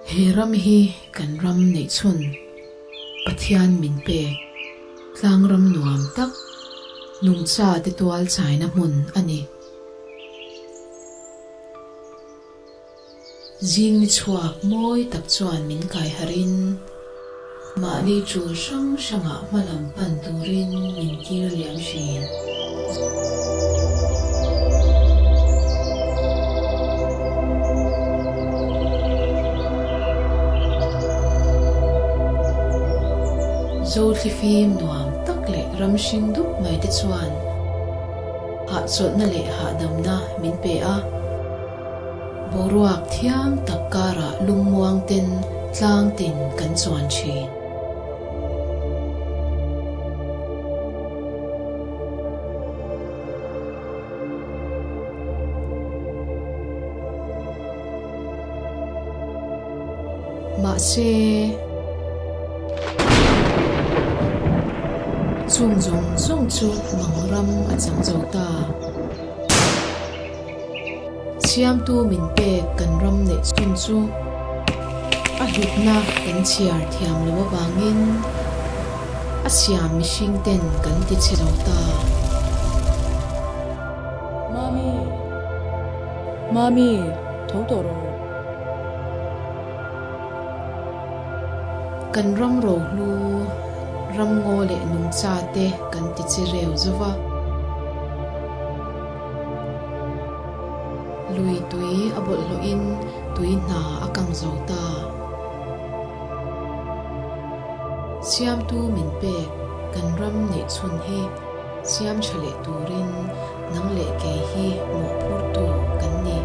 He ram hi kan ram neih chhun Pathian min pek tlang ram nuam tak nungcha te tual chaina hmun a ni. Zing ni chhuak mawi tak chuan min kai harin mahni tul hrang hrangah hma lam pan turin min tir liam thin. Zothlifim nuam tak leh ram hring dup mai te chuan hahchawlhna leh hahdamna min pe a. Boruak thiang tak karah lungmuang ten tlang tin kan chuan thin. Mahse, chung zawng zawng chu mang ram a chang zo ta. Siamtu min pek kan ram neih chhun chu a hlutna kan chhiar thiam lo avangin a siam mihring ten kan ti chhe zo ta. Mami! Mami! Tho tawh rawh. Kan ram rohlu, ram ngaw leh nungcha te kan ti chi reu zo va. Lui tui a bawlhhlawhin tui hna a kang zo ta. Siamtu min pek kan ram neih chhun hi siam tha leh turin nang leh kei hi mawhphurtu kan ni.